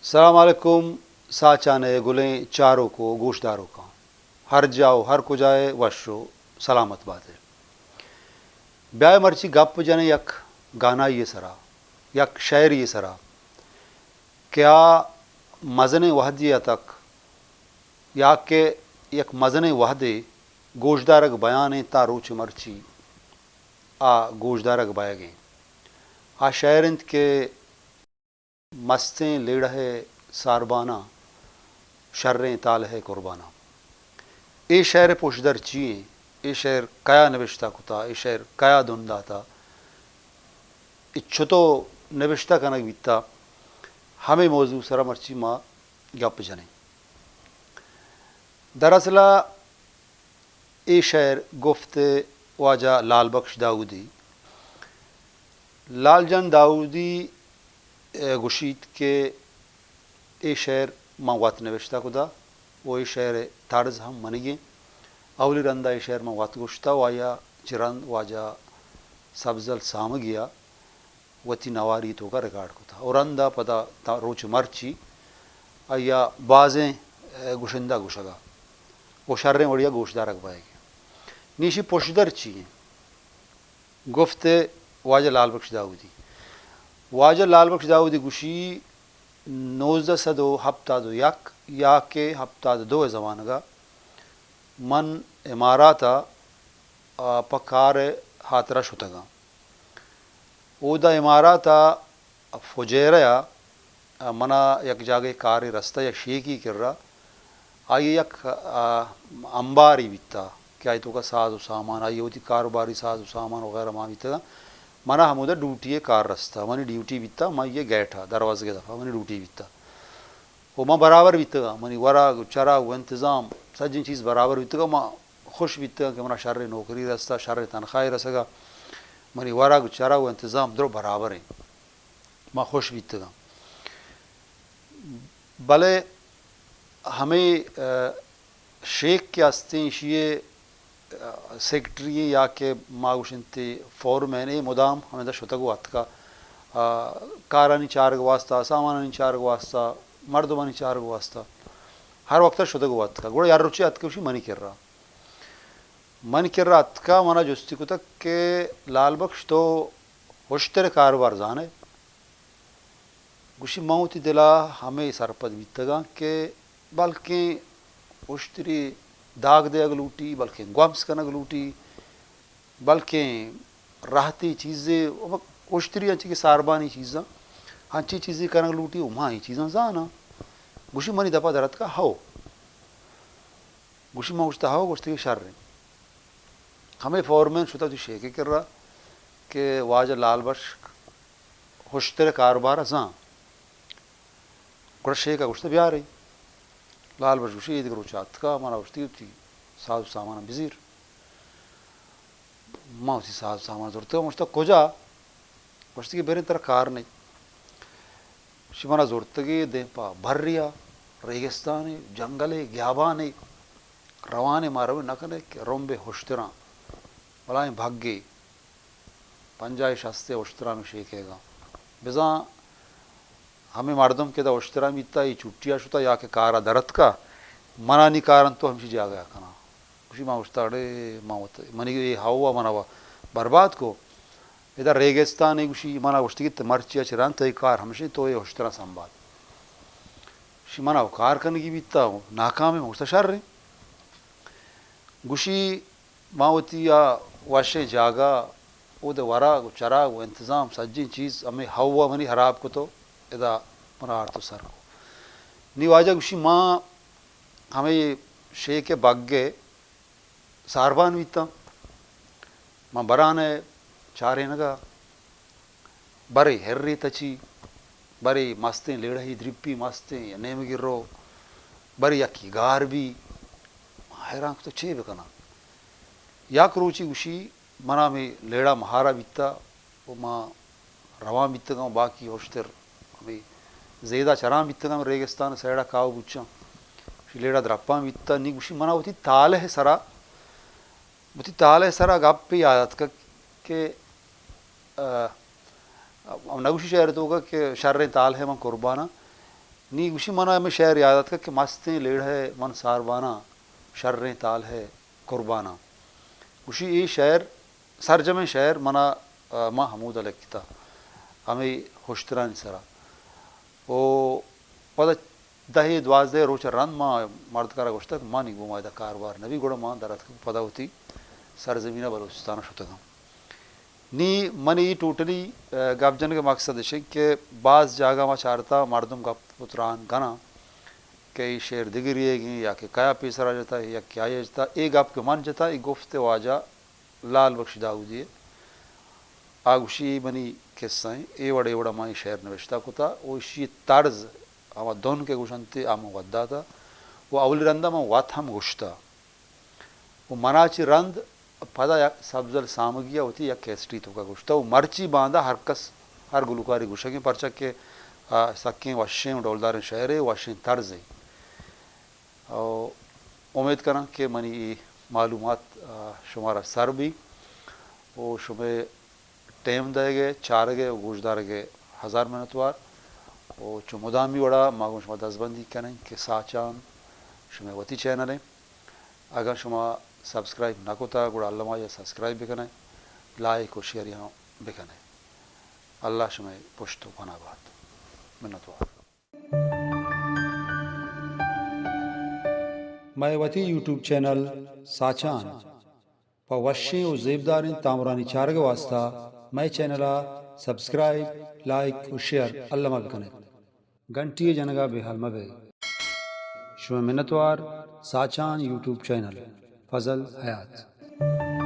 سلام علیکم، ساچان ءِ گلیں چاروک ءُ گوشداروکاں، ہر جاہ ءُ ہر کجا ءَ وش ءُ سلامت بات ئے۔ بیا ئے مرچی گپ جنیں یک گانائی ءِ سرا، یک شئیرے ءِ سرا کہ آ مزنیں وہدے ءَ اتک یا کہ یک مزنیں وہدے گوشدارگ بیان اِنت، تا روچ مرچی آ گوشدارگ بئیگ اِنت۔ آ شئیر اِنت کہ مستیں لیڑہ ءِ سارباناں، شریں تالہ ءِ قرباناں۔ اے شئیر ءِ پشدر چی اِنت؟ اے شئیر کیا نبشتہ کتا؟ اے شئیر کیا دن داتا؟ اے چتو نبشتہ کنگ بیتا؟ ہمے موضوع سرا مرچی ما گپ جنیں۔ دراصل ءَ اے شئیر گفت واجہ لال بخش داؤدی۔ لال جان داؤدی، ءَ، گوشیت کہ اے شئیر من وت نبشتہ کتا ءُ اے شئیر ءِ طرز ہم منیگیں۔ اولی رندا اے شئیر من وت گوشتا ءُ آیا چہ رند واجہ سبزل سامگی ءَ وتی نواری توکا ریکارڈ کتا ءُ رندا پدا تا روچ مرچی آیا بازیں، ءَ، گشندہ گشگا ءُ شریں وڑیا گوشدارگ بئیگ۔ نی ایشی پشدر چی اِنت؟ گفت واجہ لال بخش داؤدی۔ واجہ لال بخش داؤدی گوشی، نوزدہ سد ءُ ہپتاد ءُ یک یا کہ ہپتاد ءُ دو ءِ زمانگا من امارات ءَ، آ، پہ کار ءِ ہاترا شتگاں۔ اودا امارات ءَ فجیرہ ءَ، آ، منا یک جاگہے کارے رستہ یک شیکی کرا۔ آئی ءَ یک، آ، امبارے بیتا کہ آئی توکا ساز ءُ سامان، آئی ءَ وتی کاروباری ساز ءُ سامان وغیرہ مان بیتگاں۔ منا ہمودا ڈیوٹی ءِ کار رستہ، منی ڈیوٹی بیتا، من آئی ءِ گیٹ ءَ، دروازگ ءِ دپا منی ڈیوٹی بیتا۔ ءُ من برابر بیتگاں، منی ورگ ءُ چرگ ءُ انتظام، سجیں چیز برابر بیتگاں۔ من خوش بیتگاں کہ منا شریں نوکری رستہ، شریں تنخواہے رسگا، منی ورگ ءُ چرگ ءُ انتظام درو برابر اِنت۔ من خوش بیتگاں۔ بلے ہمے، ءَ، شیک کہ استیں، ایشی ءِ، ءَ، سیکرٹری یا کہ ما گوشنتے فورمین، اے مدام ہمدا شتگ ءُ اتکا، ءَ، کارانی چارگ واسطہ، سامانانی چارگ واسطہ، مردمانی چارگ واسطہ ہر وقت شتگ ءُ اتکا۔ گڑا یک روچے اتکا گوشی منی کرا۔ منی کرا اتکا، منا جستی کتگ کہ لال بخش، تو ہشتر کاروبار زانئے؟ گوشی، من وتی دلا ہمے سرپد بیتگاں کہ بلکیں اشتری داگ دیگ لوٹی، بلکیں گومس کنگ لوٹی، بلکیں راہتی چیزے، اشتری انچی کہ ساربانی چیزاں، انچی چیزے کنگ لوٹی، و ما اے چیزاں زاناں۔ گوشی، منی دپا در اتکا، ہو۔ گوشی، من گوشتا، ہو۔ گوشتی کہ شر انت۔ ہمے فورمین شتا وتی شیکے کرا کہ واجہ لال بخش ہشتر کاروبار ء زان۔ گڑا شیک ء گوشت، بیارے۔ لال بخش گوشی، اے دگہ روچ اتکا، منا گوشتی، وتی ساز و سامان بزیر۔ ما وتی ساز و سامان زرتگ، گوشتا، کجا؟ گوشتی کہ بریں، ترا کار نہیں۔ شی منا زرتگی دیم پہ بریا، ریگستانے، جنگلے، گیابانے، روانے، ما رویں نہ کنے کہ رمبے ہشتراں۔ بلائیں بھگے۔ پنجاہ شست ء اشتراں شیکیگاں۔ بزاں ہمے مردم کہ دا اشتراں بیتا، اے چھٹیا شتا یا کہ کارا درتکا، منا نی کارن تو ہمشی جاگہ کناں۔ گوشی، ما گوشتا، اڑے، ما وت، منی اے ہوا منا وا برباد کو۔ ادا ریگستان ہے، گوشی، منا گوشتی کہ مرچی چران تو اے کار ہمشی تو اے اشتراں سنبھال۔ شی منا کار کنگی بیتا، ناکام ہے، ما گوشتا شر ہے۔ گوشی، ما وتی آ وشیں جاگہ، اود ء ورگ و چرگ و انتظام، سجیں چیز ہمے ہوا منی ہراب کتو، ادا منا آرتو سر کو۔ نی واجہ گوشی، ما ہمے شیک ء بگ ء ساربان بیتاں۔ ما بران ء چارینگا۔ برے ہرے تچی، برے مستیں لیڑہی دریپی مستیں یا نیمگی رو، برے یکی گار بی۔ ما حیران کتو چے بکناں؟ یک روچی گوشی، منا ہمے لیڑہ مہارا بیتا و ما روان بیتگاں، باقی ہشتر ہمے زیدا چران بیتگاں، ہمے ریگستان سیڑا کاو بوچاں۔ گوشی، لیڑہ درپان بیتا، نی گوشی، منا وتی تالہ سرا وتی تالہ ء سرا گپے یاد اتکگ کہ، آ، ہم نگوشی شعر توکا کہ شریں تالہ ء من قرباناں۔ نی گوشی، منا ہمے شعر یاد اتکگ کہ مستیں لیڑہ ء من سارباناں، شریں تالہ ء قرباناں۔ گوشی، اے شعر، سرجمیں شعر منا، آ، ما ہمودا لکھتا، ہمے ہشترانی سرا۔ او پدا دہ ء دوازدہ ء روچ ء رند ما مردکارا گوشتگ، منی گوما ادا کاروبار نبی، گڑا ما در اتکگ پدا وتی سرزمین ء بلوچستان ء شتگاں۔ نی منی اے ٹوٹلی، آ، گپ جنگ ء مقصد اش انت کہ باز جاگہ ما چارتا مردم گپ و تران کناں کہ اے شعر دگری ئیگیں یا کہ کیا پیسرا جتا یا کیا ئے جتا۔ اے گپ کہ من جتا، اے گفت واجہ لال بخش داؤدی ء۔ آ گوشی، اے منی قصہ ایں، اے وڑ اے وڑا من اے شعر نوشتہ کتا و اشی طرز ہما دن کہ گوشنت آ من وت داتا و اولی رندا من وت ہم گوشتا۔ و منا چہ رند پدا یک سبزل سامگی ء وتی یک کیسٹی توکا گوشتہ و مرچی باندا ہر کس ہر گلوکاری گوشگیں، پرچا کہ، آ، سکیں وشیں و ڈولداریں شعرے، وشیں طرزے۔ و امید کناں کہ منی اے معلومات، آ، شمارا سر بی و شمئے ٹیم دئیگ ء، چارگ ء و گوشدارگ ء ہزار منتوار۔ و چو مدامی وڑا ما گوں شما دزبندی کنیں کہ ساچان شمئے وتی چینل ء۔ اگاں شما سبسکرائب نہ کتا، گڑا الما آئی ء سبسکرائب بکنئے، لائک و شیئر ہم بکنئے۔ اللہ شمئے پشت و پناہ بات۔ منتوار۔ مئے وتی یوٹیوب چینل ساچان پہ وشیں و زیبداریں تامرانی چارگ ء واستا مئے چینل ء سبسکرائب، لائک و شیئر الما بکنیت۔ گھنٹی ء جنگ ء بے حال مہ بئے۔ شمئے منتوار، ساچان یوٹیوب چینل، فضل حیات۔